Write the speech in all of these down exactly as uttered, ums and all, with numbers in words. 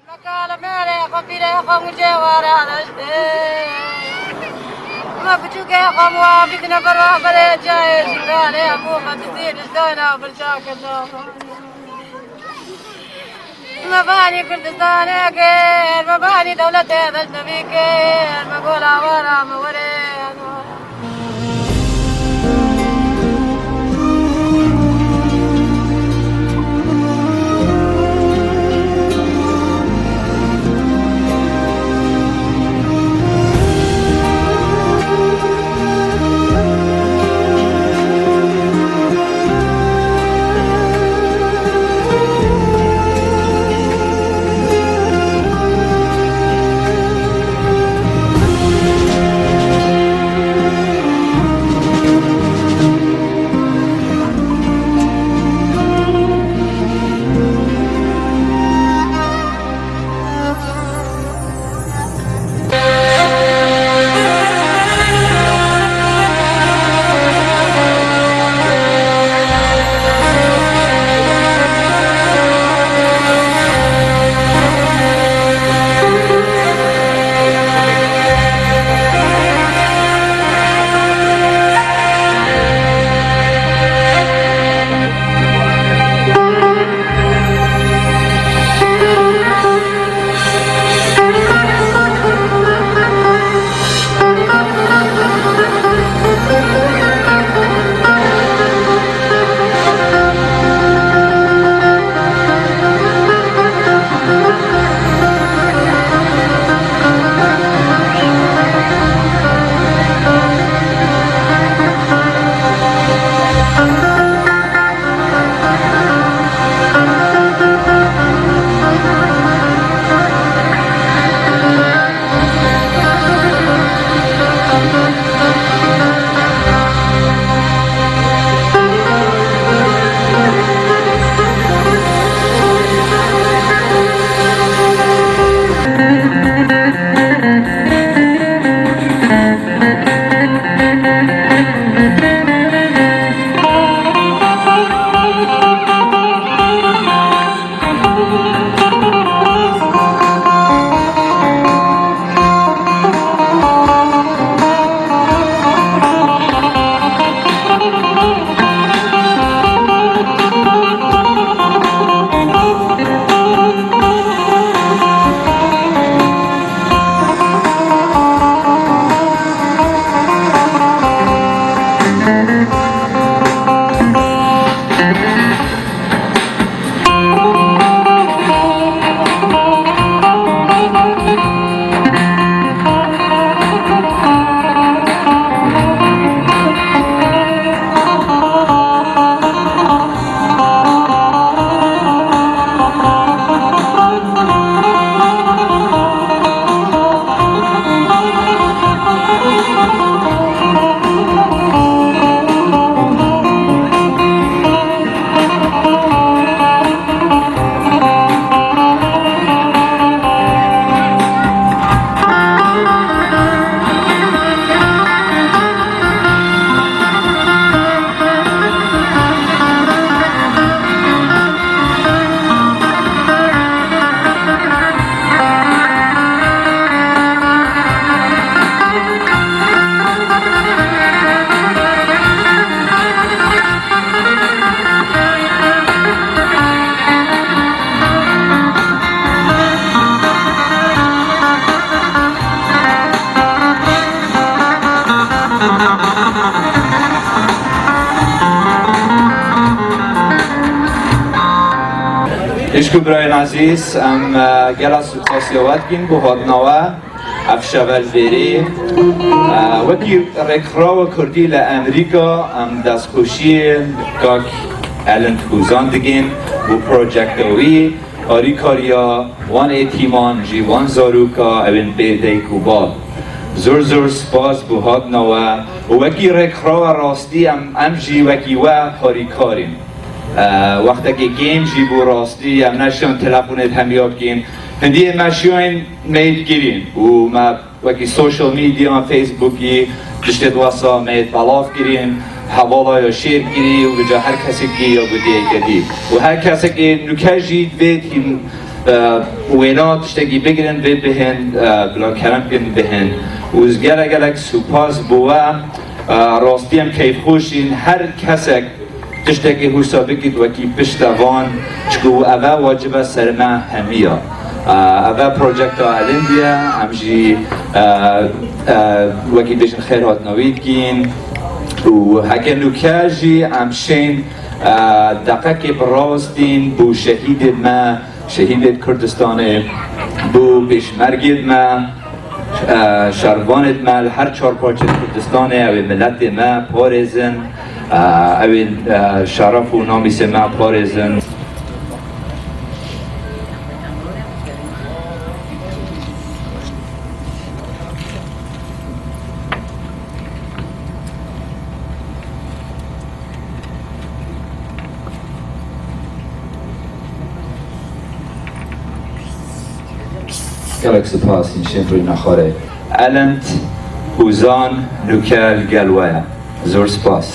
Kale mere xwe pîrê xwe mûcê wara reştê. Me biçûkê xwe muafîtine berwa berê cayê jî kale hemû xwe dizî dizdana birca kirda. Me banî Kurdistanê kir, me banî dewletê deştevî kir, me gola wara me were. Xwişk û birayên ezîz, em, e, gela spasiya we dikin bo hatina we. Ev şeve li vêrê, e, wekî rêkxirawa Kurdî li Amerîka, em destxweşiyê kak Elend Hûzan dikin bo projekta wî, harîkariya wan êtîman jî, wan zaroka ew ên bê dayik û bav. Zor zor spas bo hatina we û wekî rêkxirawa rastî em, em jî wekî we harîkar in. E, wextekê kêm jî bo rastî em neşiyan telefonê hemiya bikîn. Hindiyê me şiyayên meyit kirîn û me wekî social media, Facebookî, tiştê di wesa meyit belav kirîn, hevala ya şêr kirî û vêca her kesekî ya gotiyê kedî. Û her kesekê nûke jî divê hîn E, wêna tiştekî bigirin, vê bihên, e, bila kerem bikin bihên. Û ez gelek gelek spas bo we. E, rastî em keyfxweş in. Her kesek tiştekî wisa bikit wekî piştevan, çku ev e wacibe ser me hemî ya. E, ev e projekta Elindî ye, em jî, e, e, wekî bêjin xêr hatina wî dikîn. Û heke nûke jî em şên, e, deqekê bi rastîn bo şehîdê me, şehîdê Kurdistanê, bo pêşmergê me, e, şervanê me li her çar parçeyê Kurdistanê, ew ê miletê me parêzin, e, ew ê, e, şeref û namîsê me parêzin. Gelek spas, hîn şên rûyna xwarê. Elend Ozan nûke li gel we ye. Zor spas.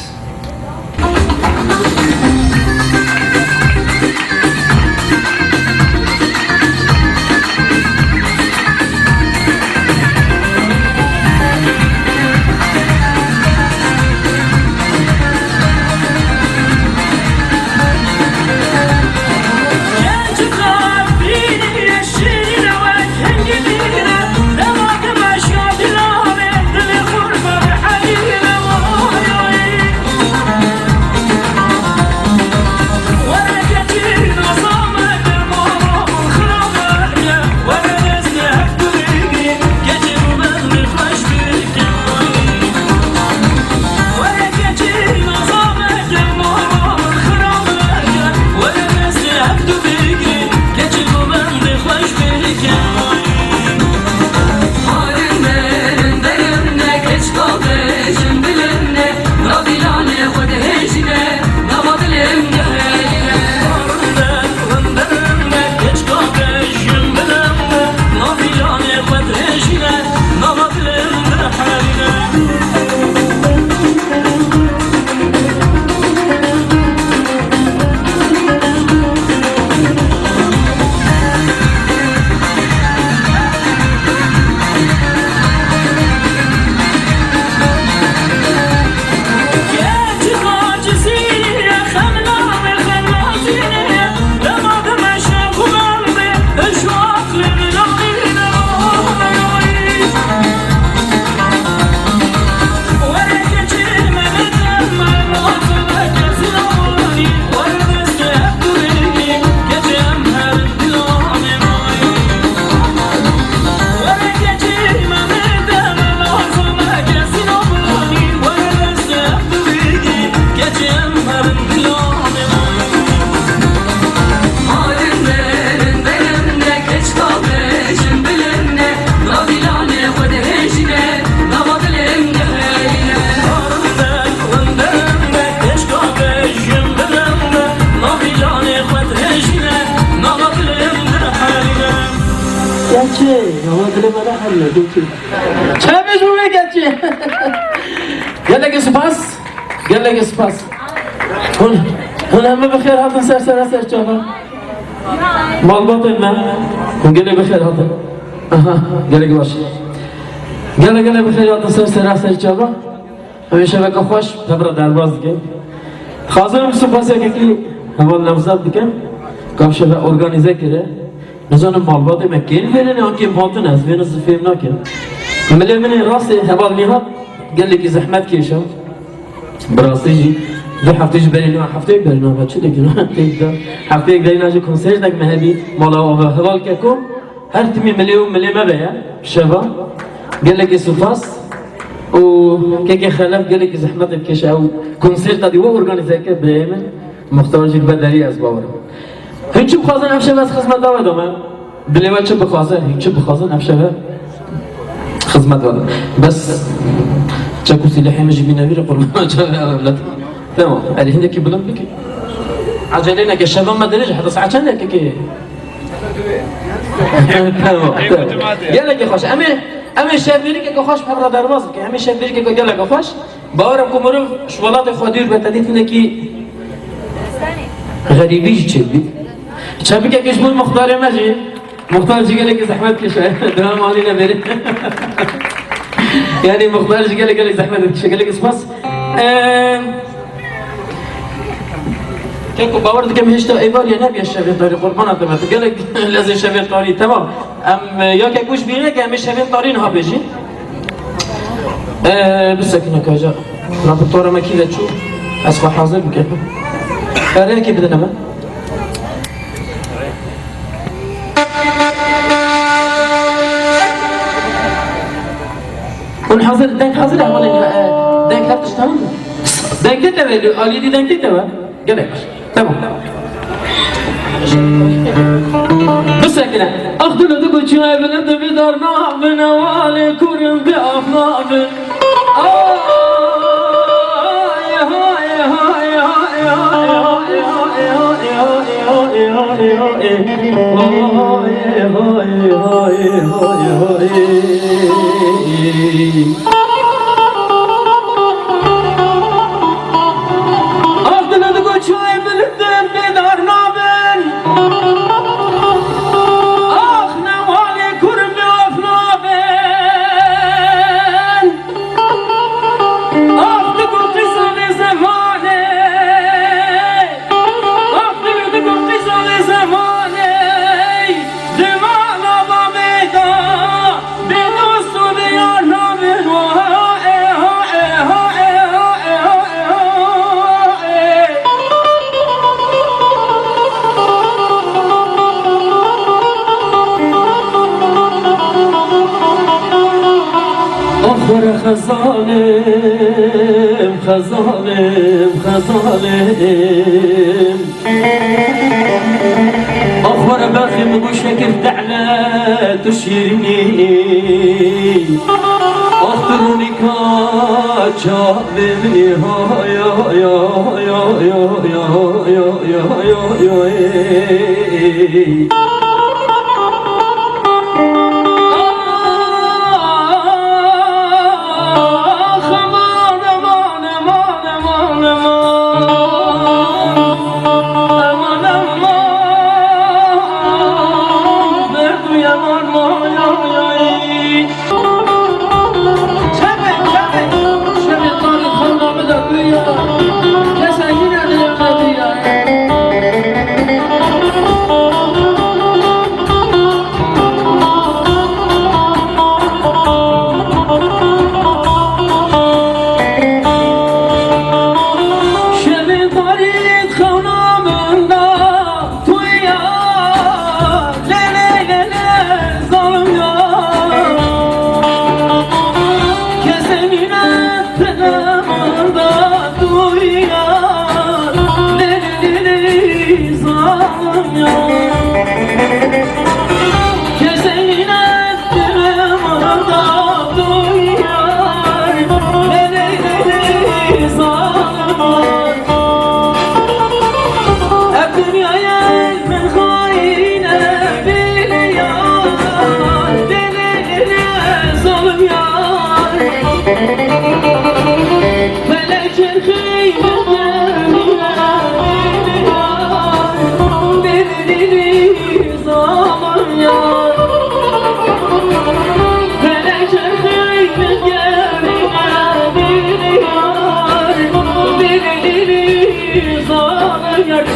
Keçê, nava dilê me neherîne, keçê. Çavê ji wê keçê. Gelekî spas, gelekî spas. Hûn, hûn hemî bi xêr hatin ser sera ser çava. Malbatên me, hûn gelê bi xêr hatin. Aha, gelek baş. Gelek, gelek bi xêr hatin ser sera ser çava. Em ê şeveke xweş, tevra derbas dikin. Dixwazim spas yekekî heval Nevzat bikim, ka şeve organîze kire. Nizanim malbatê me kêm vêrine an kêm hatine, ez vêne zî fêm nakim. Milê min ê rastê heval Nîhat gelekî zehmet kêşa. Bi rastî jî du heftê ji berî niha, hefteyek berî niha, çi dikin? Hefteyek de, hefteyek berî niha jî konsertek me hebî, mala ava heval Keko. Her timî milê û milê me be ye, şeva. Gelekî spas. Û kekê Xelef gelekî zehmetê dikêşe ew konserta dî we organîze kir birayê min. Muxtar jî li ber derî ez bawerim. Hûn çi bixwazin ev şeva ez xizmeta we de me. Dilê we çi bixwaze, hûn çi bixwazin ev şeva xizmet we de. Bes çek û sîlehê min jî bîne vî re qurban çavê ewlet. Tamam. Erê hindekî bilind bike. Ecelê neke, şeva me dirêj e, heta saet çend e kekê? Tamam, tamam. Gelekî xweş. Em ê, em ê şevbêrîkeke xweş bi hev re derbas bikin. Em ê şevbêrîkeke geleke xweş. Bawer im ku mirov ji welatê xwe dûr be, te dît hinekî xerîbî jî çêdibît. Çepikek ji bo muxtarê me jî. Muxtar jî gelekî zehmet kişe. Dema malî nebêrî. Yani muxtar jî gelek gelek zehmet kişe. Gelek spas. Eee, Keko, bawer dikim hêşta êvar ye nebiye şevê tarî, qurbana te me. Tu gelek lezê şevê tarî, temam. Em, e, ya keko ji bîr neke, em ê şevê tarî niha bêjî. Eee, bisekine kaja. Raportora me kî de çû? Ez xwe hazir bikim. Erê, yekê bidine me. Hûn hazir, deng hazir e, hevalên, e, deng her tişt tamam mı? Deng tê te ve, alî dî deng tê te ve. Gelek baş. Tamam. Bisekine. Ax dilu diku çû ev bilind bi dar nabin, ewalê kurin bi af nabin. Ax dilu diku çû ev bilind bi dar nabin. Ax newalê kurin bi af nabin. Ax diku qîza lê zemanê. Ax diku qîza lê zemanê. Di mala bavê de. Bê dost û bê yar nabin. Ax were xezalim, xezalim, xezalim. Ax were bexê min bû şekil de'let û şîrînî. Ax tu rûnîka çavê min ê, ha, ya, ya. Aman, aman, aman, aman, aman. Aman, aman. Berdu yaman, vay, vay, vay. Çemê, çemê. Çemê tarî xewna min de duya. Kese yine dilê me duya. Şevê tarî xewna min de duya. Lê, lê, lê, lê, zalim ya. Kesê mîne dilê min de duya. Lê, lê, lê, lê, zalim ya. Kesê mîne dilê min de duya. Lê, lê, lê, lê, zalim ya. Ev dinyayê min xayîn e, bêlê yar, bêlê, bêlê, zalim yar. Felek çerxî min demî e, bêlê yar, bêlê, bêlê, zalim yar. Felek çerxî min demî e, bêlê yar, bêlê, bêlê, zalim yar.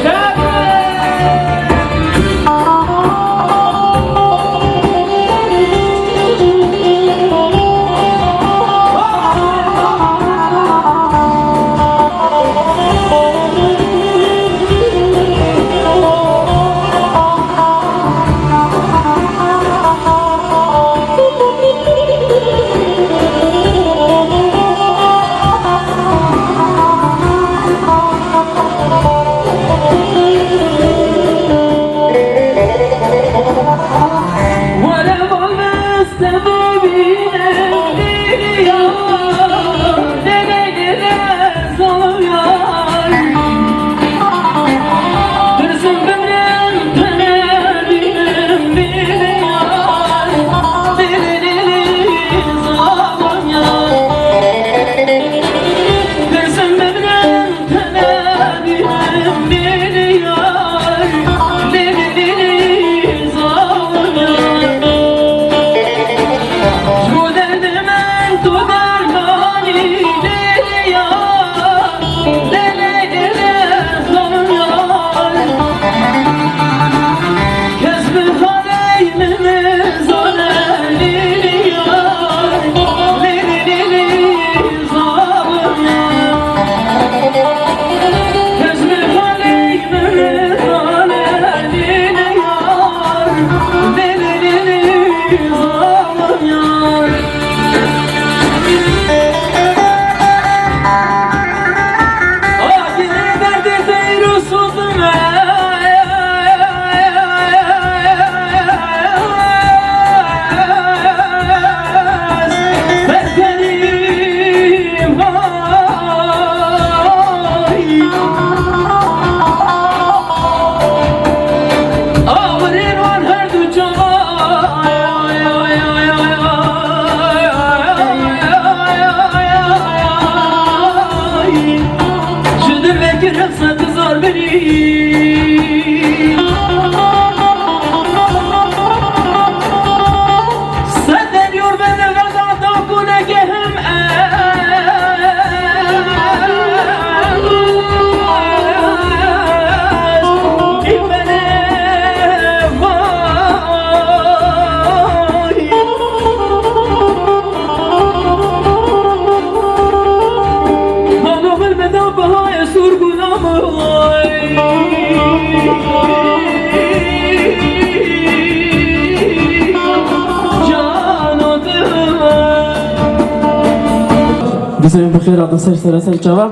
Dîsa em bi xêr hatin ser sere ser çava.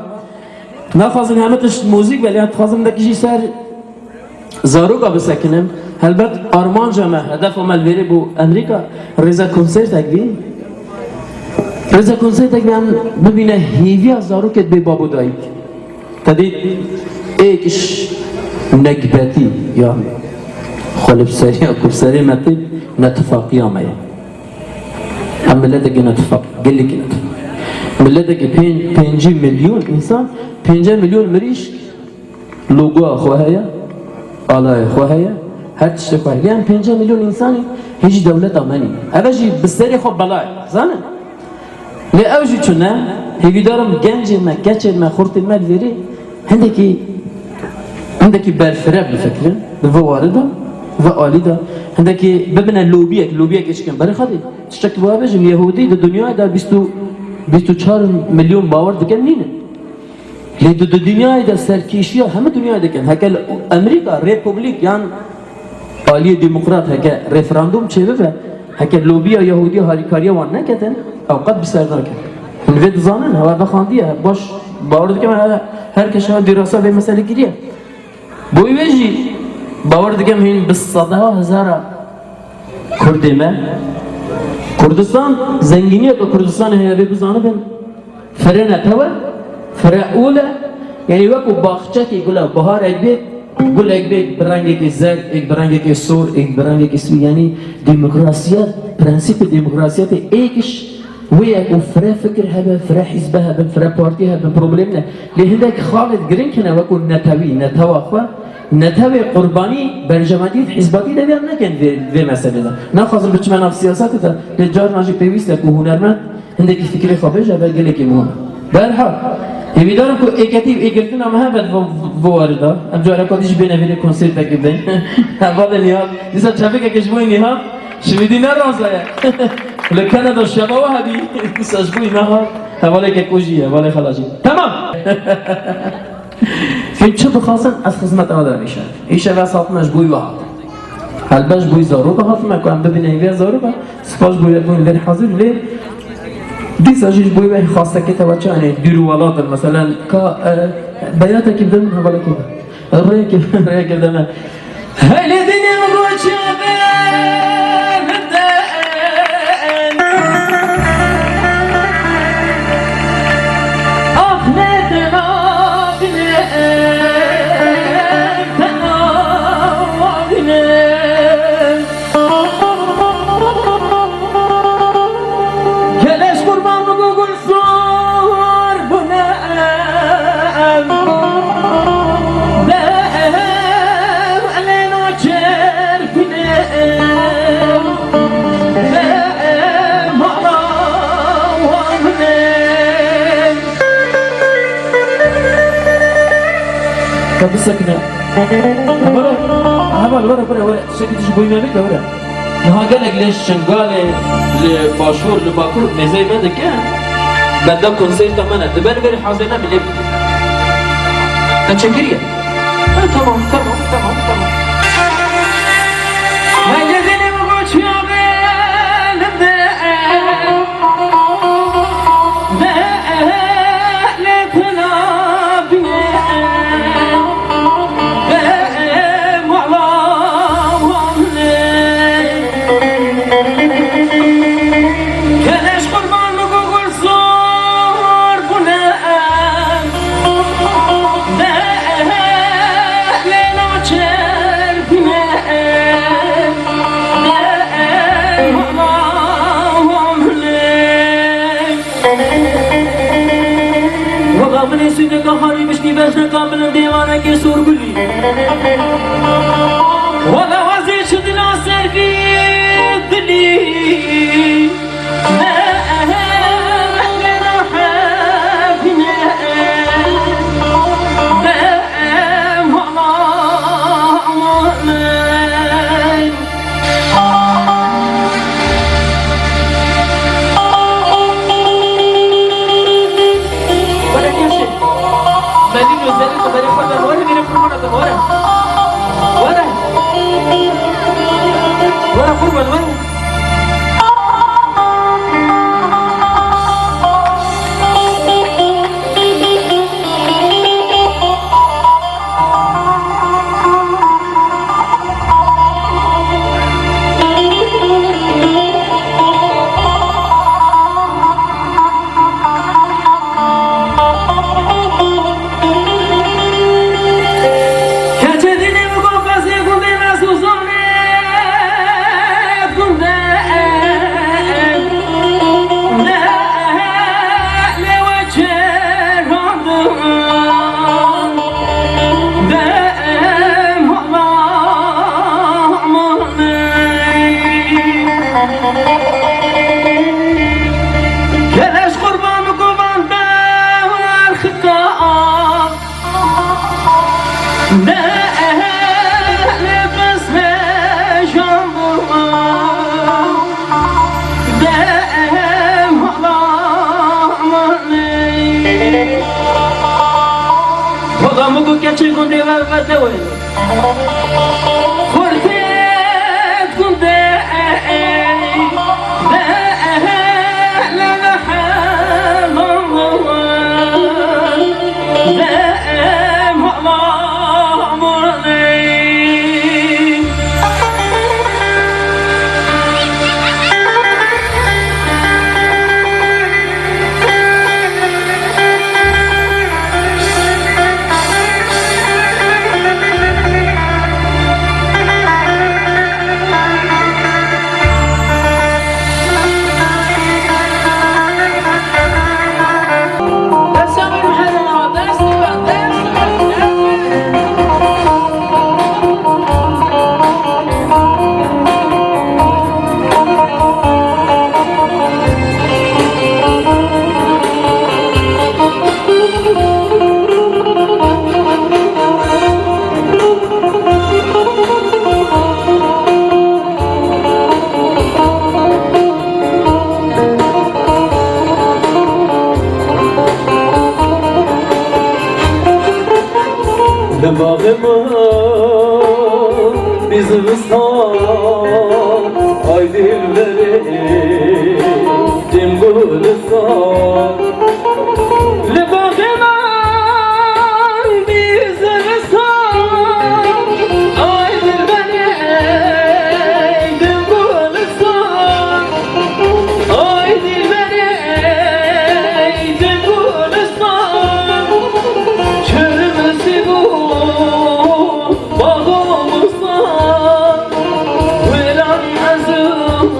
Naxwazim heme tişt muzîk be, lê dixwazim hindekî jî ser zaroka bisekinim. Helbet armanca me, hedefa me li vêrê bû Amerîka, rêze konsertek bî. Rêze konsertek bî em bibîne hêviya zarokê bê bab û dayik. Te dît êk ji nekbetî, yan xwe li bi seriya ku serê me tê, netifaqiya me ye. Em miletekî netifaq, gelekî netifaq. Miletekî pênc, pêncî milyon însan, pêncî milyon mirîşk logoya xwe heye, alaya xwe heye, her tiştê xwe heye. Lê em pêncî milyon însanî hê jî dewleta me nîne. Ev jî bi serê xwe bela ye, zanin? Lê ew jî çune, hêvîdarim gencên me, keçên me, xurtên me li vêrê hindekî, hindekî berfireh bifikirin, di vê warê de, vê alî de, hindekî bibine lobiyek, lobiyek êşkin berê xwe dê. Tiştek wabêjim, Yehûdî di dinyayê de bîst û, bîst û çar milyon bawer dikin nîne. Lê di, di dinyayê de serkêşiya hemî dinyayê dikin. Heke li Amerîka Republik yan aliyê demokrat heke referandum çêbibe, heke lobiya Yahûdî harîkariya wan neketin, ew qet bi ser nakin. Hûn vê dizanin, hewa vexandiye, baş bawer dikim her, her kes hewa dîrasa vê meselê kiriye. Bo wê jî bawer dikim hîn bi seda hezara Kurdê me. Kurdistan, zengîniyeke Kurdistanê heye vê bizanibin. Fire netew e, fire ol e. Yanî wekî baxçekî gula biharek bê, gulek bê bi rengekî zerd, êk bi rengekî sor, êk bi rengekî spî. Yanî demokrasiyet, prensîpê demokrasiyetê êk ji wê ye ku fire fikir hebe, fire hîzbe hebin, fire partî hebin, problem ne. Lê hindek xalê giring hene wekî netewî, netewa xwe, netewê qurbanî, berjewendî hîzbatî de vê nekin vê, vê meselê de. Naxwazim biçime nav siyasetê de, lê carna jî pêwîst e ku hunermend hindekî fikrê xwe bêje, ev gelekî muhim e. Bi her hal, hêvîdar im ku êketî û êkgirtina me hebe di vê, vê warê de. Em careka dî jî bêne vêrê konsertekê bên. Hevalê Nîhat, dîsa çevikekê ji bo Nîhat, şivîdî ne razaye. Li Kanada şeva we hebî, dîsa ji bo Nîhat, hevalê Keko jî, hevalê xala jî. Temam. Hîn çi bixwazin, ez xizmeta we de hemîşe. Îşev ez hatime ji bo we hatim. Helbet ji bo zaroka hatime, ku em bibîne hêviya zaroka. Spas ji bo yekbûn vê hazir lê. Dîsa jî ji bo we xastekê te we çi, yanî dûr û welat in, meselen, ka, e, beyatekî bidin, hevalekî bidin. Rêyekê, rêyekê bidin. Hele dine roçe ben. Keleş qurban bu gul sor bu ne em. Dem elena çer. Te bisekine. Were, heval, were, were, were. Tiştekî tu ji boyî me bike, were. Niha gelek li Şingalê, li Başûr, li Bakur mêzeyê me dike. Benda konserta me ne. Di ber vê hazir ne bilê. Te çekiriye. Ha, tamam, tamam, tamam, tamam. Haydi. Sîneka harî mişkî beşneka bilind dêvanekê sorgulî. Wela wezê çi dila ser vî dilî. Were keşê. Melî nûzerî xeberê xwe de were, bîrê qurban de were. Were. Were qurban, were. Keçê dînê min got, qezê gundê Mesûzanê gundê. Ne, ne we çêrandin. Dem hala amanê. Keleş qurban kovan berxika. Ne ehli biz hejan. Dem hala amanê. Wada min got keçê gundê we vete we. Xurtê gundê. Dem hala amanê. Li baxê min bî zivistan, ay dilberê, tim gulistan. Li baxê min bî zivistan, ay dilberê, tim gulistan. Ay dilberê, ey din gulistan, çermesî bû, bax û bostan, wêran ezim,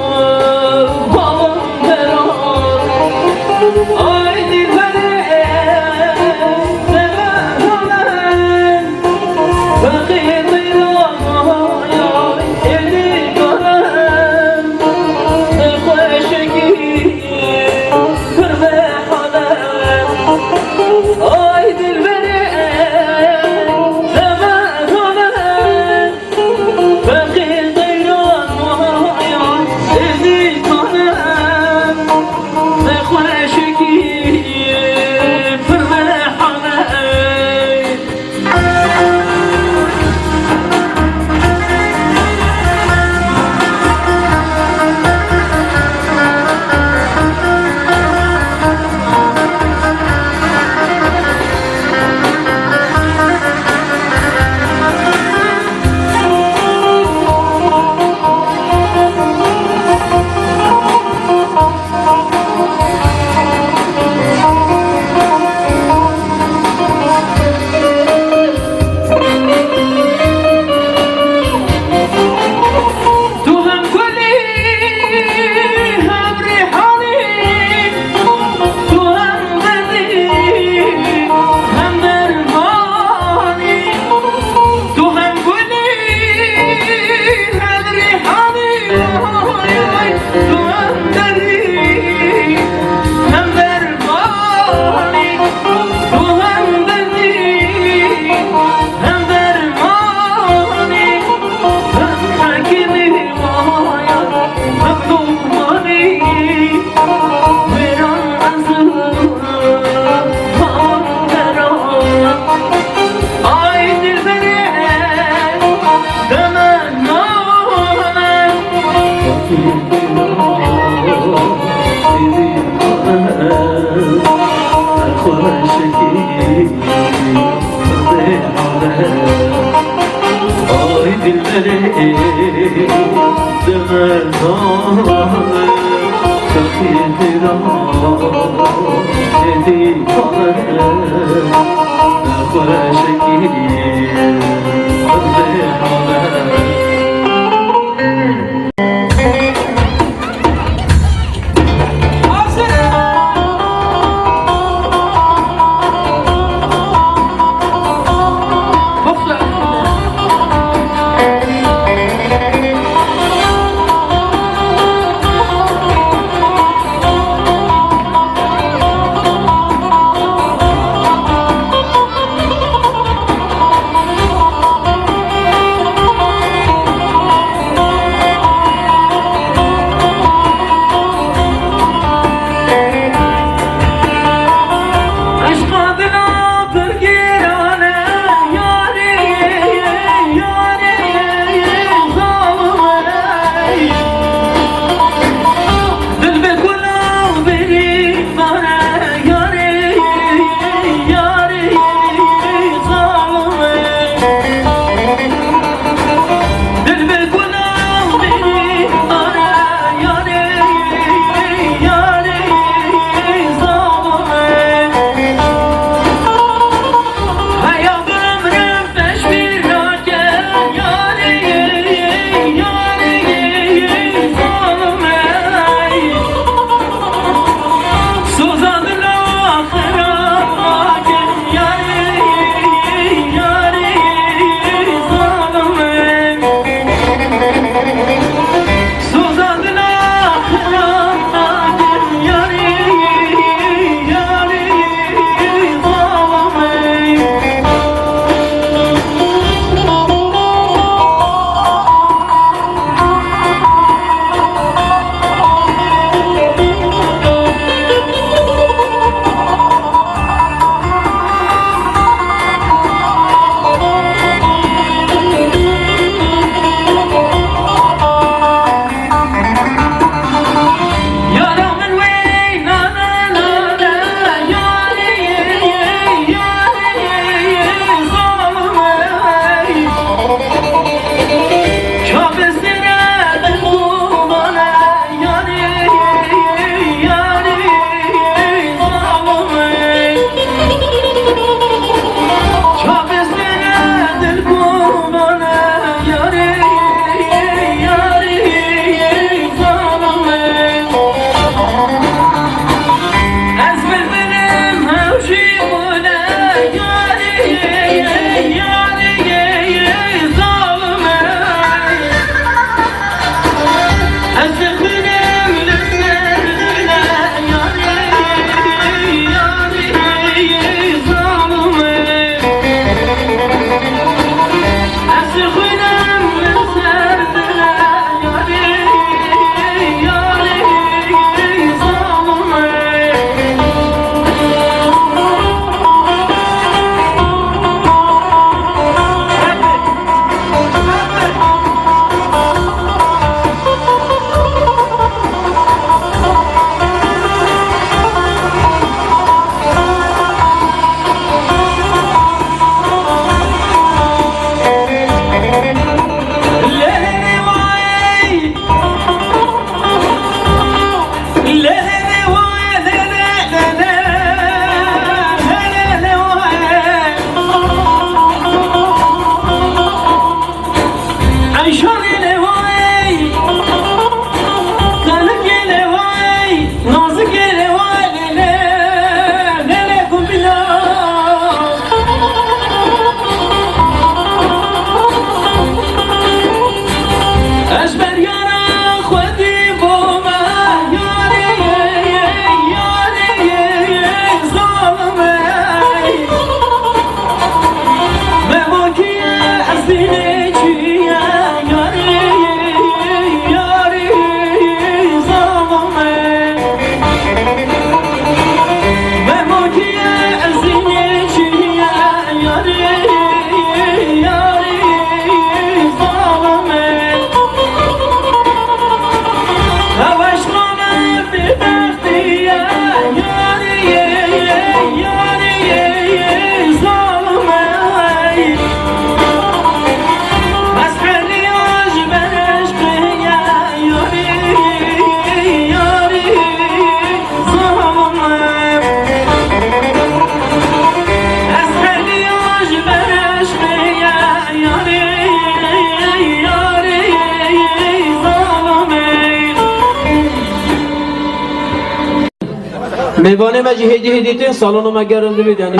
Mêvanê me jî hêdî hêdî tên, salona me germ dibêt, yanî.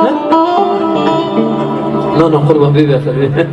Ne? Na, na, qurban bê, bê, bê.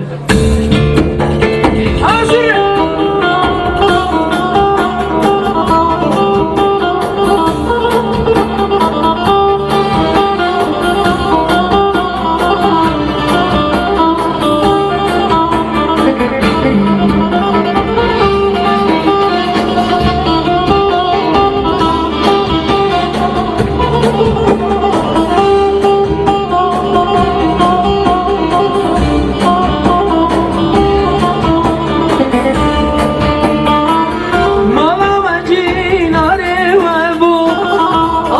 Mala me cînarê we bû,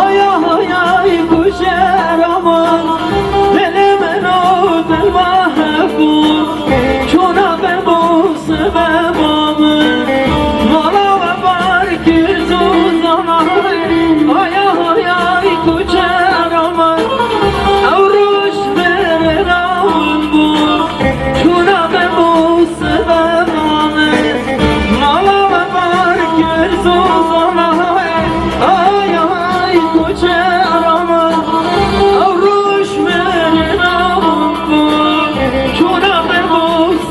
aya hayay kuçera min, dilê min û dil me hebû, çûna be bû sebeba min. Mala we bar kir zozana, aya hayay kuçera min, ew roj berê rawin bû, çûna be bû sebeba min. Mala me bar kir zozana, ay, ay, kuçera min, ew roj berê rawin bû, çûna be bû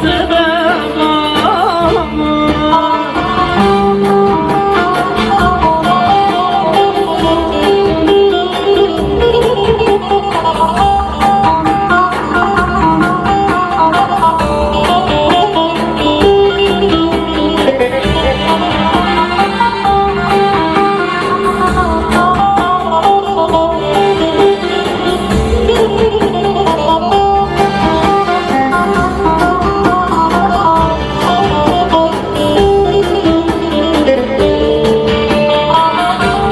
sebeba min.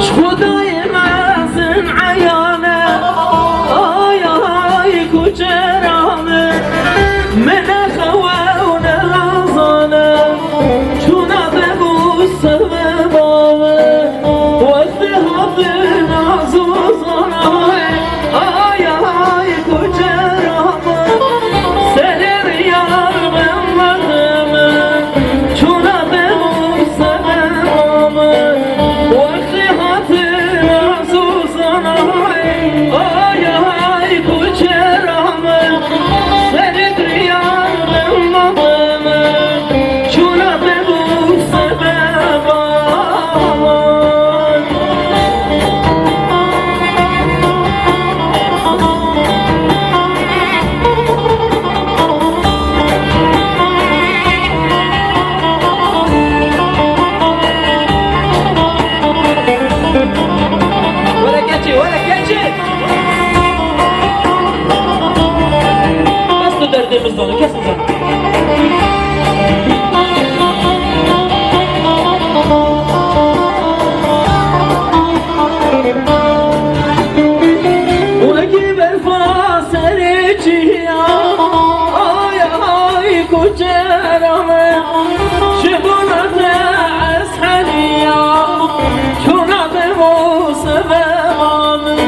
Ji Xwedayê mezin eyan e, ay, ay, kuçera min, min nexewe û nexezane, çûna be bû sebeba min. Wextê hatina zozana, ay, ay, kuçera min, serê riyar min, mexeme, çûna be bû sebeba min. Wextê hatina zozana, ay, ay, kuçera min, serê riyar min, mexeme, çûna be bû sebeba min. Were keçê, were keçê. Bes tu derdê min zane, kes nizane. Wekî berfa serê çiya, ay, ay, kuçera min, ji bona te ez heniya, çûna be bû sebeba min.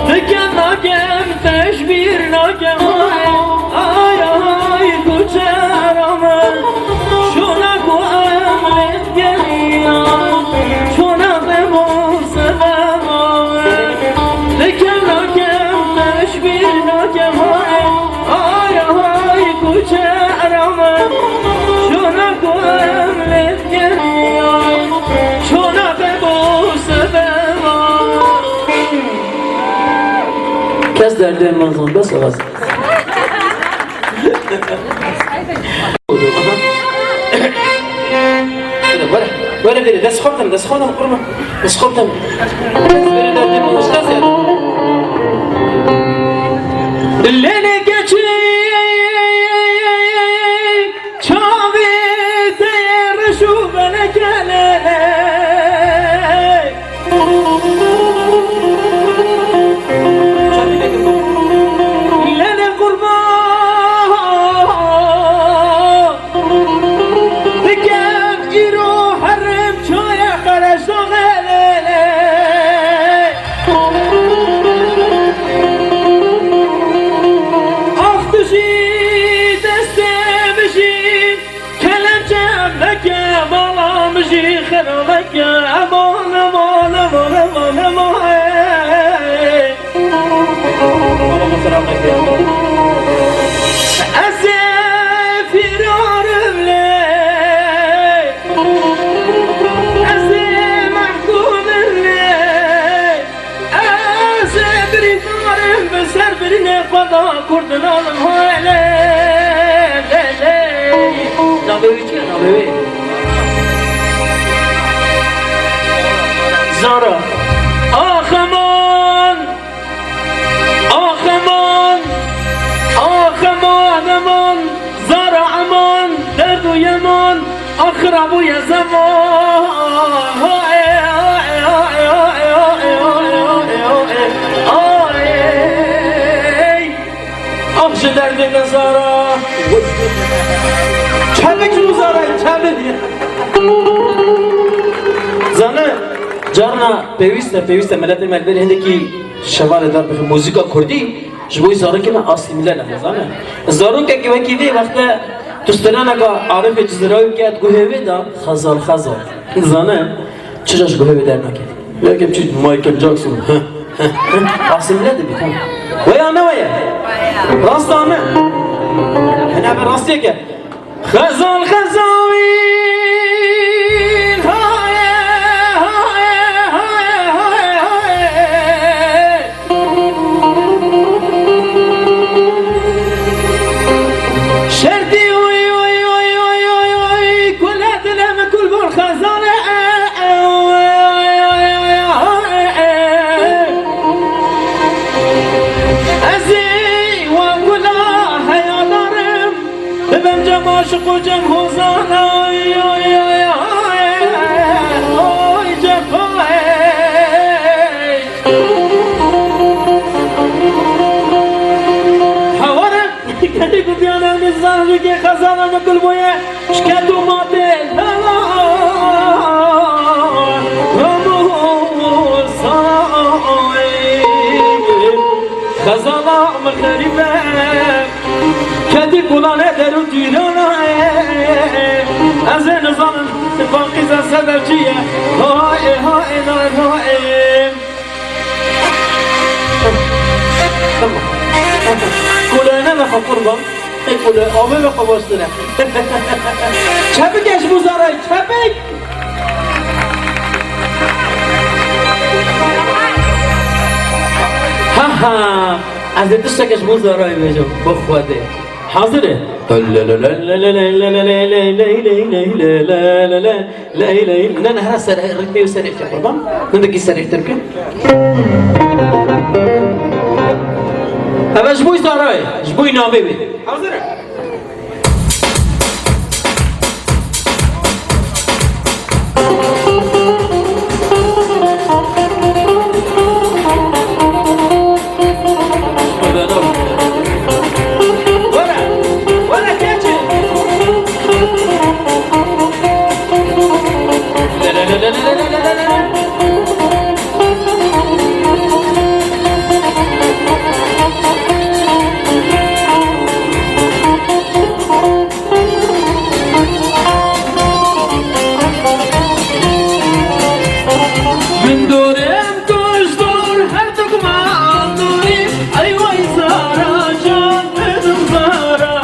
Dikem nakem, te ji bîr nakem, ay, ay, ay, kuçera min, çûna ku em lê digeriya, çûna be bû sebeba min. Dikem nakem, te ji bîr nakem, ay, ay, ay, kuçera min, çûna ku em lê digeriya, çûna be bû sebeba min. Kes derdê min zan, bes, bes. Were, were, were, dest xwe bidim, dest xwe bidim, qurban. Dest xwe bidim. Were, derdê min, dest xwe bidim. Lêlê keçî, çavê te yê reş û beleke lêlê. Lêlê qurban, dikem îro herim çaya Qereşdoxê lêlê. Kurd dilalim hay lê, lê, lê. Navê wî çi ye, navê wî? Zara. Ax eman, ax eman, ax eman, eman. Zara eman, derd û yeman. Axira bûye zeman. Ax ji derdê me Zara. Çemik ji Zara, çemik. Zane, carna pêwîst e, pêwîst e miletê me li ber hindekî şevalê dar bixin muzîka kurdî. Ji bo zarokê me asîmîle nebe, zane. Zarokekî wekî vê wexte tu straneka Arifê Cizîrawî bike, guhê wê de xezal xezal. Zane, çi ca ji guhê wê dernakeve. Weke biçî Michael Jackson. Asîmîle dibî, tamam. Wê ya ne wê ye? Rast a ne? Hene be rastiyeke. Xezal xezawîn, haye, haye, haye, haye, haye. Şertî oy, oy, oy, oy, oy, oy, kule dile min kul bor xezale. Ez ê wa kula heya darim. Dibem cem aşiq û cem hozan, ay, ay, ay, ay, ay, cefayê. Hewarê, gelî gudiyane nizan rûkê xezana me gul boye, şket û matê hela, Ramosay. Xezala min xerîbe. Kedî kulane der û tîrana ye. Ez ê nizanim baqîza sebep çi ye. Haê, haê, haê, haê. Tamam. Kulane me xwe qurban. Ê kule, avê me xwe baştir e. Çepik e ji bo Zarayê, çepik. Ha ha. Ez ê tişteke ji bo Zarayê bêjim, bi Xwedê. Hazir e? Ley, ley, ley, ne, ne, hera ser ritmê û serê qurban. Hindekî serê tirke. Ev ji bo Zarayê, ji bo navê wê. Hazir e? Min dorê em tu ji dor her dikman dorî, ey wey Zara can didim Zara.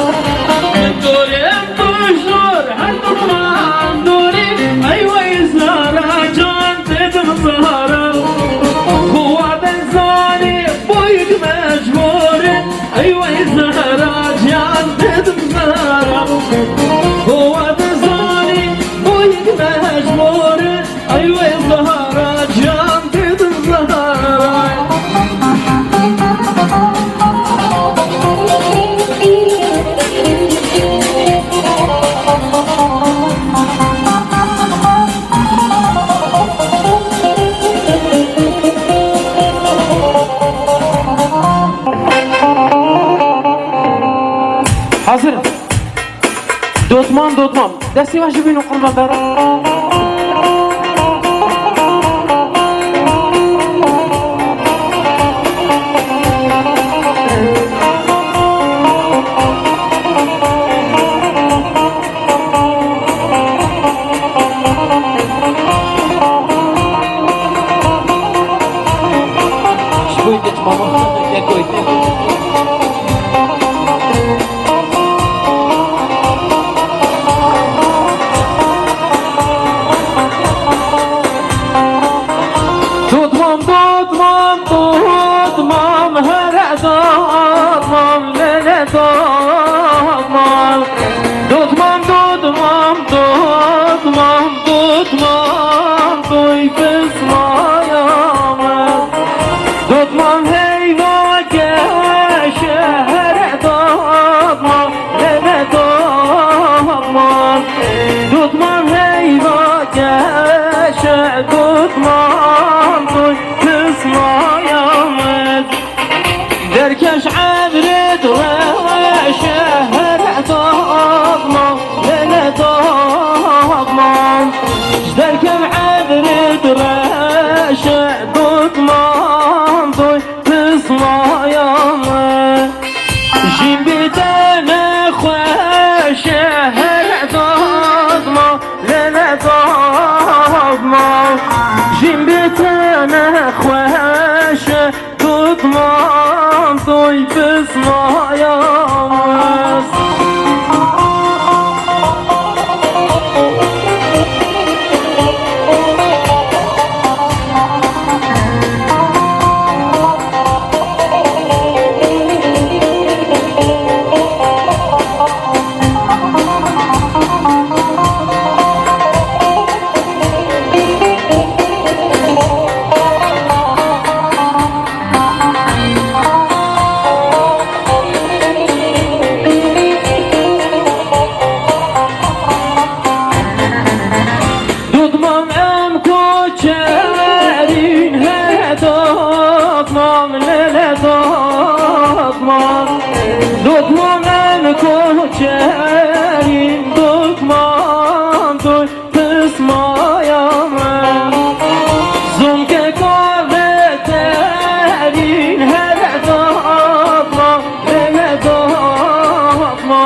Min dorê em tu ji dor her dikman dorî, ey wey Zara can didim Zara. Xwe dizanî boyik mecbûr e. Ey wey Zehra can didim Zehra. Hova dizanî boyik mecbûr e. Ey wey Zehra can didim Zehra. Hazir. Dotman, dotman. Destê we ji bîn û qurban be. Dotman toy pismaya me. Dotman heyva ke şeher dotman, lele dotman. Dotman heyva ke şe dotman toy pismaya me. Derkeş evret reşe her dagma, lele dagma. Derkem evret reşe dutman doy pismayan. Jin bitene xweşe her dagma, lele dagma. Jin bitene xweşe Dotman toy pismaya me. Dotman em koçerîn he dotman, lele dotman. Dotman em koçerîn dotman, doy Pismaya me. Zomke kave derîn her dagma, lele dagma.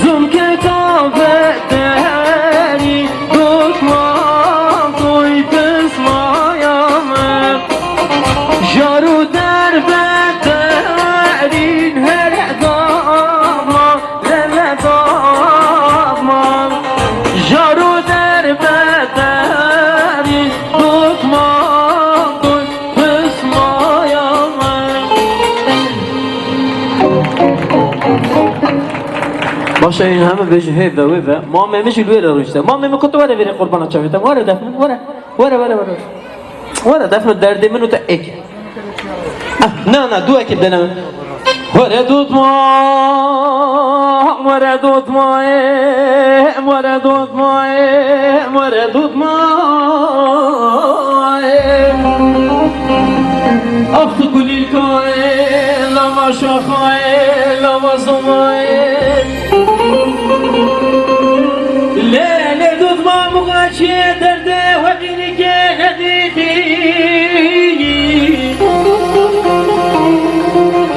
Zomke kave derîn dotman toy pismaya me. Jaro derbe derîn her dagma. Lele dagman, jaro derbe derî, dotman doy pismaya me. Başa yên heme bêjin hê ve wê ve. Mamê min jî li wê re rûnişte. Mamê min ku tu were vêrê qurbana çavê te. Were def min, were. Were, were, were. Were, def min derdê min û te êk. Ah, na, na, duwekê bidene min. Were dotma, were dotma, e, were dotma, e, were dotma, e. Ax tu kulîlka, e, lava şaxa, e, lava zoma, e. Lê, lê dotma muxaçiyê derdê we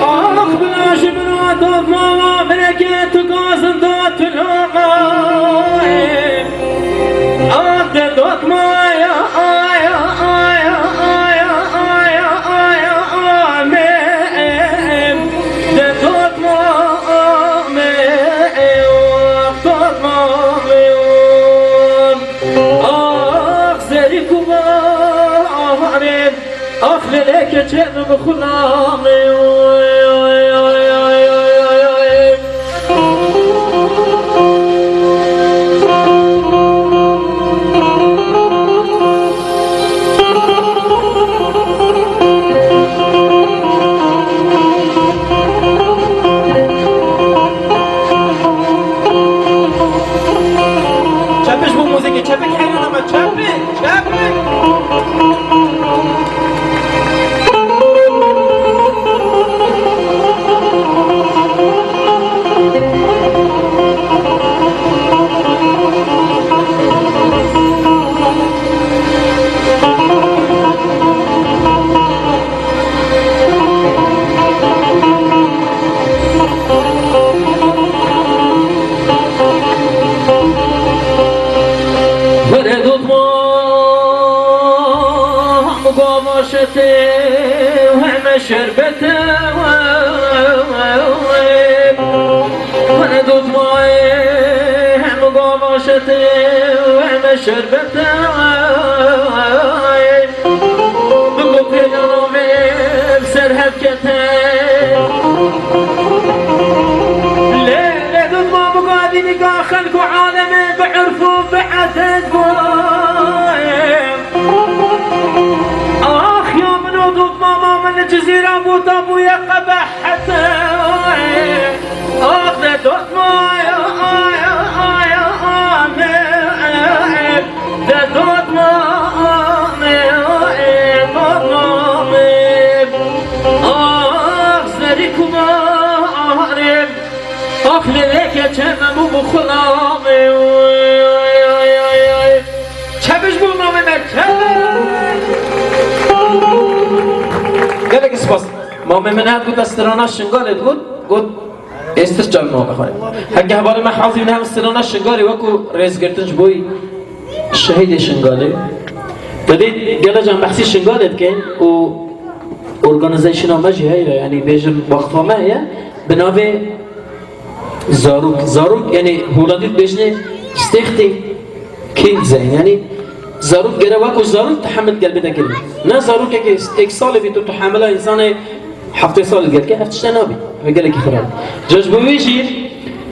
Ax bila ji min re dotmana min eke tu gazin da tu lama. Ax de dotmaya, aya, aya, aya, aya, aya, ame. De dotma, ame, ax dotma, ame. Ax zerî ku va, ax ame. Ax leleke çem bi xunamê. Çepiş bu muziki, çepik heyran ama çepik. Were dotma, hemû gava şetê û heme şerbete. Were dotma, hemû gava şetê û heme şerbete. Min bo pêlana me ser hev kete. Lê, lê dotma, bu gavî niga xelk û aleme bi urf û bi edet bû. Cizîran bû tabûye qebehete. Ax de dotma, ay, ay, ay, ay, de dotma, ay, ay, dotma, ay. Ax zerî kuma arê. Ax lêleke çemem û bixulamê. Çebiş bû navê me, çebiş. Gelek spas. Mamê min her got, ez strana Şingalê digot, got, êstir çav navê xwe. Heke hevalê me hazî ne, ev strana Şingalê wekû rêzgirtin ji bo şehîdê Şingalê. Te dî gelek can behsî Şingalê dikin û organizasyona me jî heye, yanî bêjin wexfa me heye, bi navê Zarok. Zarok, yanî Holandî dibêjine Stichting Kind Zijn. Yanî zarok gere wekû zarok tehemil gel bide kirin. Ne zarokekî êk salî bî tu tehemila însanê heftê salî gel ke, ev tişte nabî. Ev gelekî xirab. Ca ji bo wê jî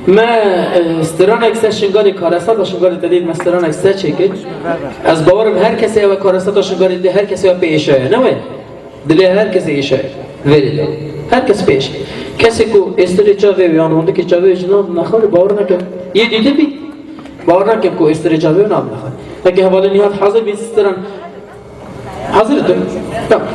me, e, stranek ser Şingalê, karesata Şingalê te dît me stranek ser çêkir. Ez bawerim her kesê ew karesata Şingalê dê her kesê ew pê êşaya, ne wê? Dilê her kesê êşe verê de. Her kes pêş. Kesê ku êstirê çavê wê yan hondikê çavê wê ji nav naxwe, bawer nakim. Yê dîtibî, bawer nakim ku êstirê çavê wê nav naxwe. Heke hevalê Nîhat hazir bî, stiran hazir tu. Tamam.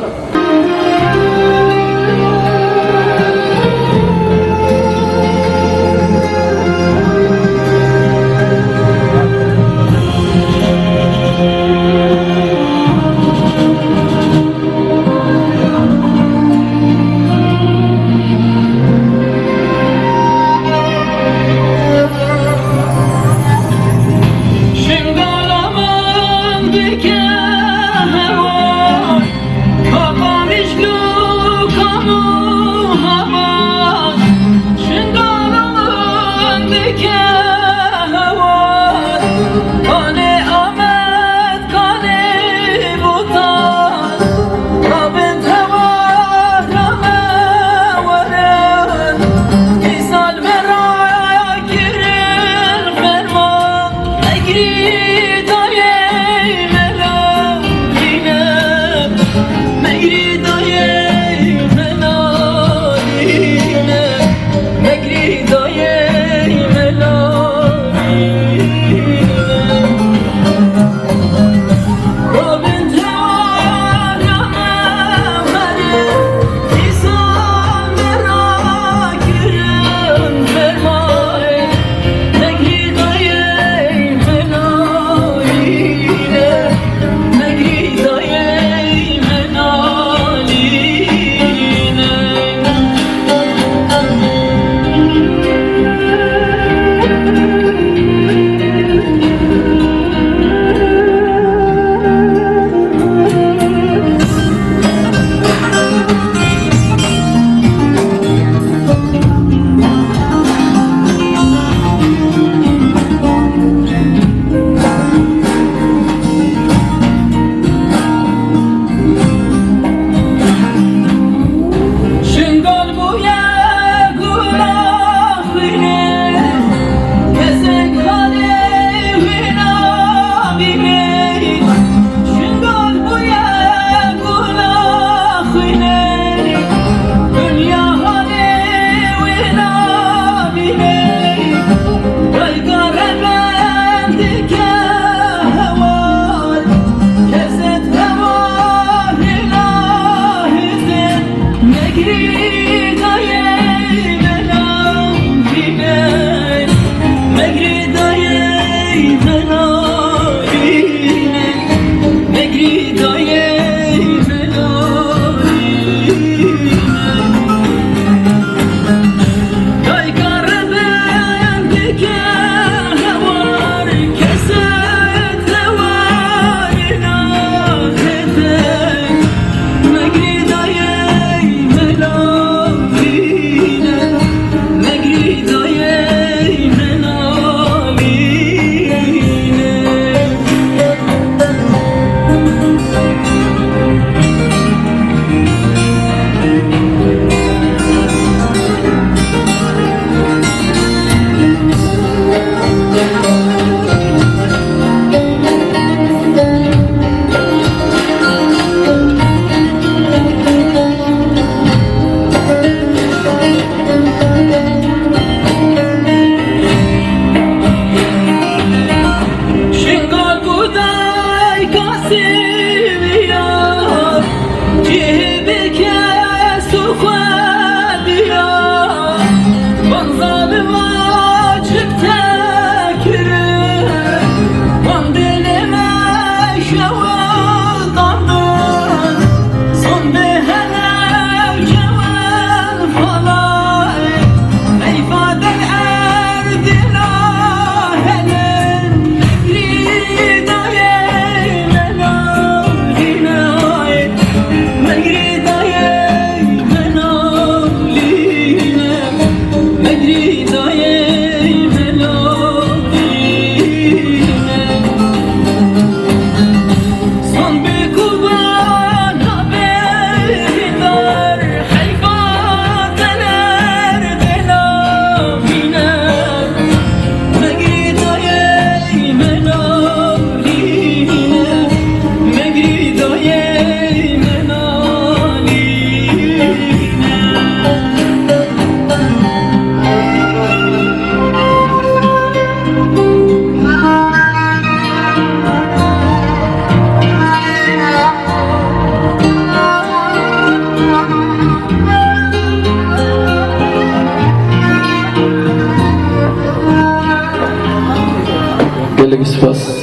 Spas.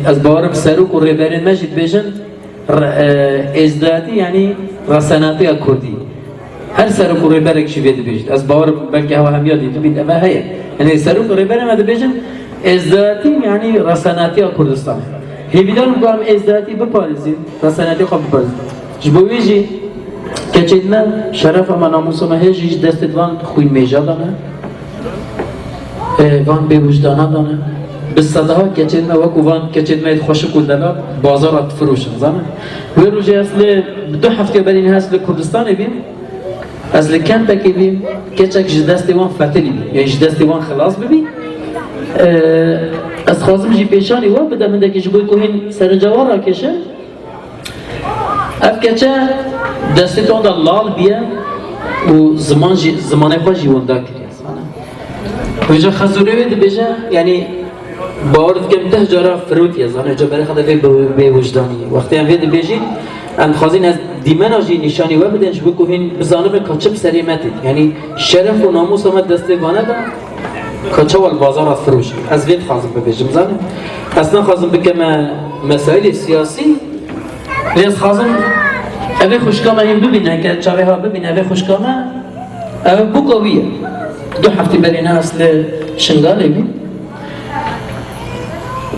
Ez bawerim serok û rêberên me jî dibêjin, re-, e, êzdayetî, yanî resenatiya kurdî. Her serok û rêberek jî vê dibêjit. Ez bawerim belkî hewa hemiya dîtibît, eve heye. Yanî serok û rêberê me dibêjin, êzdayetî, yanî resenatiya Kurdistanê. Hêvîdar im ku em êzdayetî biparêzin, resenatiyê xwe biparêzin. Ji bo wê jî keçên me, şerefa me, namûsa me hê jî ji destê van xwînmêja de ne. E, van bêwijdana de ne. Bi sedeha keçên me, wekû van keçên me yê xweşik û delal, bazara difiroşin, zane. Wê rojê ez li, bi du heftiya berî niha ez li Kurdistanê bîm. Ez li Kentekê bîm. Keçek ji destê wan fetilî bî. Yanî ji destê wan xilas bibî. E, ez xwazim jî pêşanî we bidim hindekî ji bo ku hîn serinca wan rakêşin. Ev keçe destê ton de lal bîye û ziman jî, zimanê xwe jî winda kiriye. Vêca Xezûrê wê dibêje, yanî bawer dikim deh cara firotiye, zanê, vêca berê xwe de vê bi, bêwijdanî. Wextê em vê dibêjîn, em dixwazin ez dîmena jî nîşanî we bidin, ji bo ku hîn bizanibin ka çi bi serê me tê. Yanî şeref û namûsa me destê vane de, ka çawa li bazara firoşî. Ez vê dixwazim bibêjim, zanî. Ez naxwazim bikeme mesaîlê siyasî, lê ez xwazim evê xwişka me hîn bibîne, ke çavê ha bibîne, evê xwişka me, ev bûka wî ye. Du heftê berê ne ez li Şingalê bî.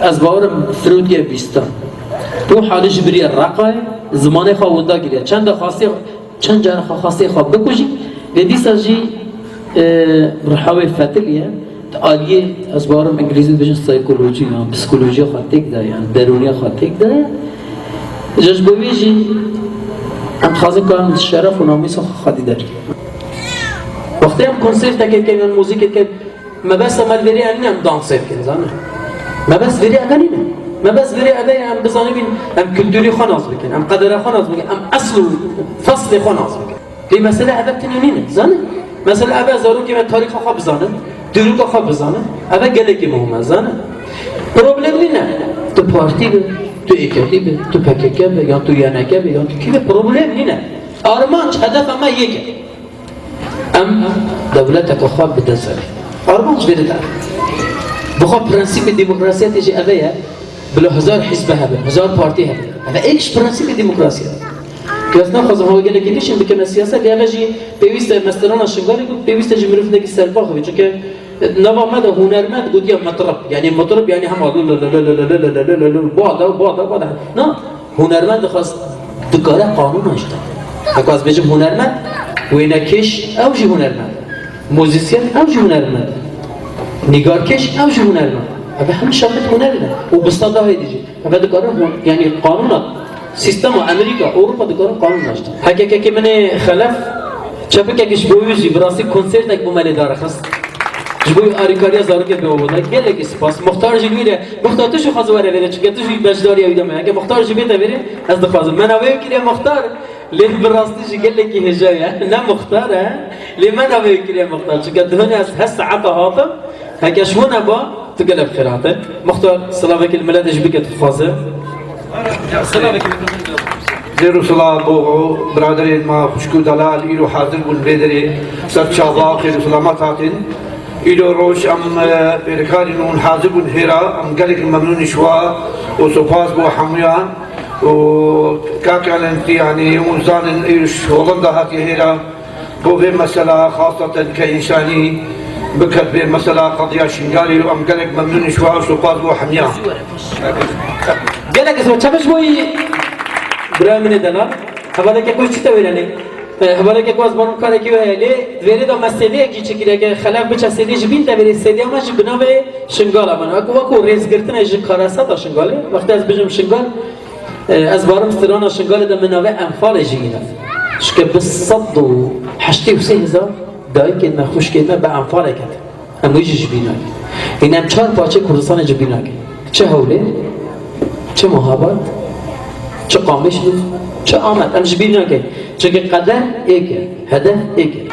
Ez bawerim firotiye bîstan. Û halî ji biriye Reqayê, zimanê xwe winda kiriye. Çend de xwestiye Çend caran xwe xwestiye xwe bikujî, lê dîsa jî, e, riha wê fetiliye. Di aliyê, ez bawerim îngilîzî dibêjin psychology, yan psikolojiya xwe têk daye, yan derûniya xwe têk daye. Ji, ji bo wê jî em dixwazin ku em şeref û namûsa xwe xwedî derkevin. Wextê em konserteke kin, yan muzîkê kin, Mebesta me li vêrê ev nîne em dansê bikin, zanî. Mebest vêrê ev nîne. Mebest vêrê ev ye em bizanibîn, em kulturê xwe nas bikin, em qedera xwe nas bikin, em esl û feslê xwe nas bikin. Lê mesele ev tenê nîne, zanî. Mesele ev e zarokê me tarîxa xwe bizanin, dîroka xwe bizanin. Ev gelekî muhim e, zanî. Problem nîne. Tu partî be, tu êketî be, tu P K K be, yan tu Y N K be, yan tu kî be, problem nîne. Armanc, hedefa me yek e. Em dewleteke xwe bidin serê. Armanc vê dide. Bi xwe prensîpê demokrasiyetê jî eve ye, bila hezar hizbe hebe, hezar partî hebe. Eve êk ji prensîpê demokrasiyê. Tu ez naxwazim hewa gelekî din jî bikeme siyaset, lê eve jî pêwîst e, me strana Şingalê got, pêwîst e jî mirov hinekî serbax be. Çunke nava me de hunermend gotiye mitrib. Yanî mitrib yanî hema lu lu lu lu bada, bada, bada. Na, Hunermend dixwest dikare qanûna jî de. Heko ez bêjim hunermend, wênekêş ew jî hunermend. Muzîsyen ew jî hunermend. Nîgarkêş ew jî hunermend. Ev hemî şaxet hunerê ne. Û bi seda hêdî jî. Ev dikare hon-, yanî qanûna, sîstema Amerîka, Ewropa dikare qanûna jî de. Heke kekê min ê Xelef Çepikek ji bo wî jî bi rastî konsertek bo me lê darixist. Ji bo wî alîkariya zarokê bi wan da. Gelekî spas. Muxtar jî li wî de. Muxtar tu jî xwaz were vêrê, çunke tu jî beşdariya wî de me. Heke Muxtar jî bête vêrê, ez dixwazim. Me navê wî kiriye Muxtar. Lê bi rastî jî gelekî hêja ye. Ne Muxtar e. Lê me navê wî kiriye Muxtar. Çunke dihunê ez her saeta hatim. Heke ji hûn e ba, tu gelek xêr hate. Muxtar, silavekî li miletê jî bike tu dixwaze. Zêr û silav bo biraderên me, xwişk û delal, îro hazir bûn vê derê ser çava, xêr û selamet hatin. Îro roj em, e, fêrkarîn û hazir bûn hêra, em gelek memnûn ji wa û spas bo hemûyan. Û kaka Lentî, yanî hûn zanin, îro ji Holanda hatiye hêra. Bo vê mesela xaseten ke însanî biket vê mesela qediya Şingalê û em gelek memnûn ji wa û spas bo hemiya. Gelek ez çapiş boyî. Birayê min ê delal. Hevaleke ku çi te wêrenê? E, hevaleke ku ez banim karekî wê heye lê di vêrê de me sêdeyekî çi kiriye, ke Xelef biçe sêdê ji bîn de vêrê sêdeya me jî bi navê Şingala me. Wek, wekû rêzgirtinê ji kareseta Şingalê. Wextê ez bijim Şingal, E, ez barim strana Şingalê de min navê Enfalê jî îne. Çike bi sed û heştê û sê hezar dayikên me, xwişkên me bi Enfalê ketin. Em wî jî ji bîr nakin. Hîn em çar parçeyê Kurdistanê ji bîr nakin. Çi Hewlêr, çi Muhabat, çi Qamişlo, çi Amed. Em ji bîr nakin. Çike qeder êk e, hedef êk e.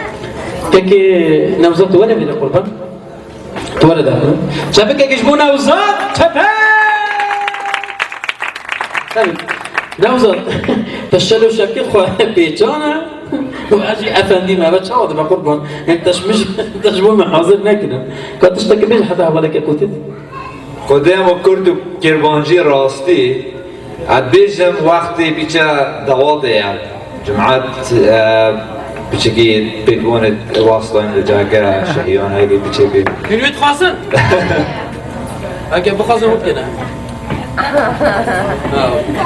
Kekê Newzat tu were vêrê qurban. Tu were daxil. Çepikekî ji bo Newzat, çepek! Tabii. Newzat, te şel û şevkê xwe pêçan e. Û ez jî efendî me, eve çawa dibe qurban? Hêk te ji min, te ji bo me hazir nekirin. Ka tiştekî bêje heta hevaleke kotî. Xwedê me Kurd û Kirmancî rastî, ez bêjim wextê biçe dewatê ye. Cimat, e, piçekî pêkvanê wastayên li ciheke şehiyane, heke piçekî. Hûn wê dixwazin? Heke bixwazin, hûn bikene.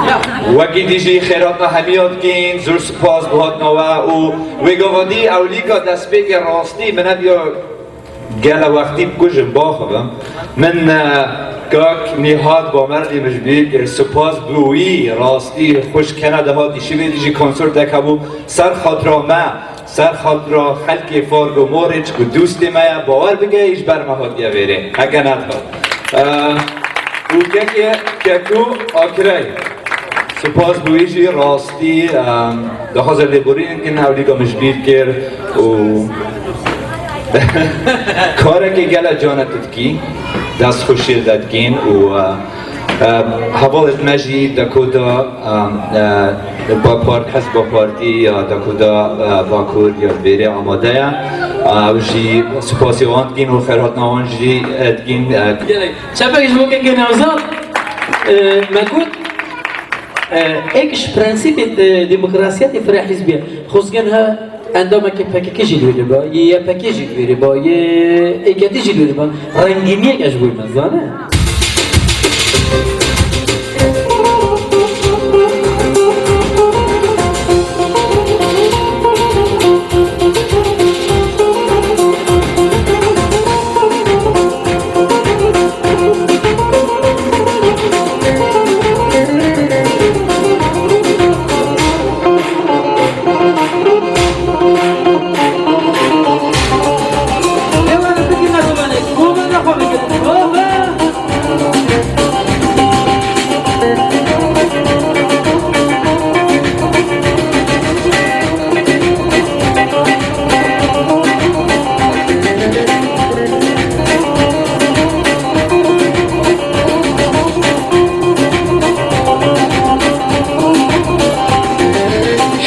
Ya. Wekî dî jî xêrhatina hemiya dikîn, zor spas bi hatina we û wê gava dî ewlîka destpêkê rastî min hediya Gele wextî bikujim, baxivim. Min, e, kak Nîhat Bamerdî min ji bîr kir. Spas bi wî, rastî xwişk Kanada hat, îşî vê dî jî konsertek hebû. Ser xatira me, ser xatira xelkê Fargo Morê, çiku dostê me ye, bawer bike, î ji ber me hatiye vêrê. Heke nedihat. E, û kekê, Kekû Akirey. Spas bi wî jî rastî, em, dixwaze lêborîn kin, ewlîka min ji bîr kir û karekê gele canet dikî, dest xweşiyê de dikîn û, e, e, hevalê me jî Dakota, em, e, ba part-, hizba partî ya Dakota, e, Bakur ya vêrê amade ye. E, ew jî spasî wan dikîn û xêrhatina wan jî, e, dikîn, e. Gelek. Çepek ji bo kekê Nevzat, e, me got, E, êk ji prensîpê de demokrasiya tê firehîzbî ye. Xwezgên he endamekî P K K jî li wê de ba, yê Y P G jî li wê de ba, yê êketî jî li wê de ba. Rengîniyek e ji bo me, zane?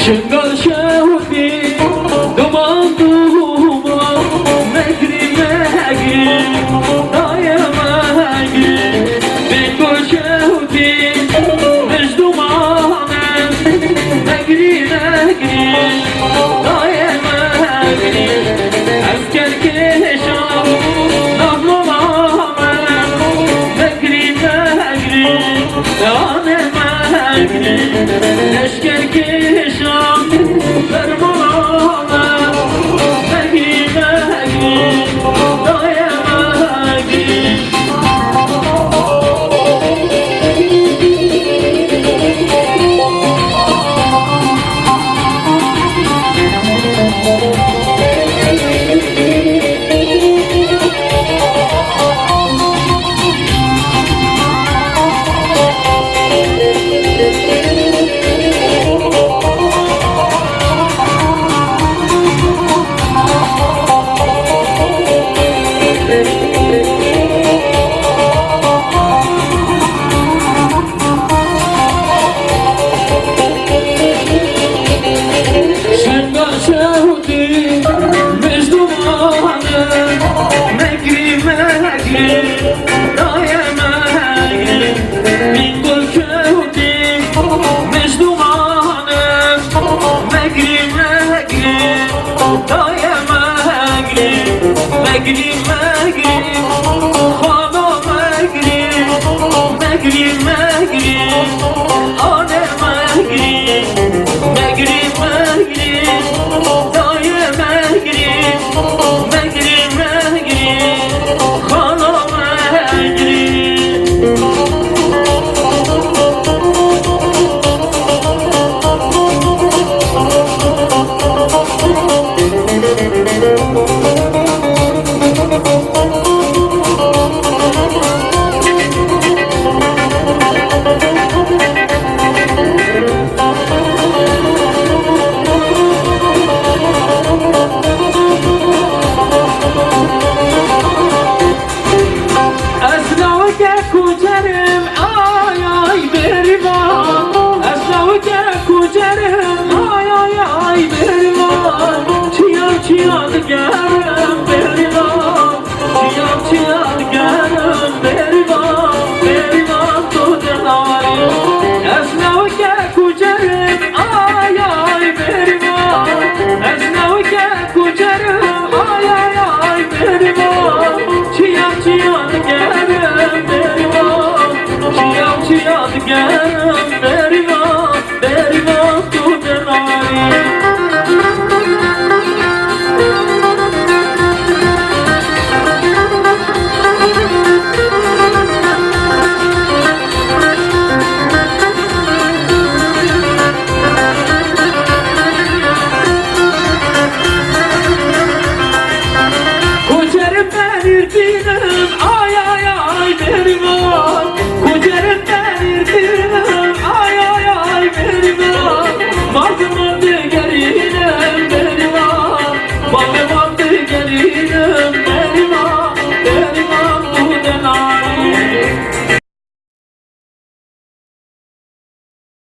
Şingal şewitî, duman duman, megrî megrî, dayê megrî, bêko şewitî, mij duman e, megrî megrî, dayê megrî, ez kerkêşam, navnola me, megrî megrî, anê megrî, leşkerkêşan, fermana me, megrî megrî, dayê megrî. Şinga şewtî, mijdumanim, megrî, megrî, dayê megrî, min gul kewtî, mijdumanim, megrî, megrî, dayê megrî, megrî, megrî, xalo megrî, megrî, megrî, anê megrî, megrî, megrî, dayê megrî, megrî, megrî, xalo megrî. Germ be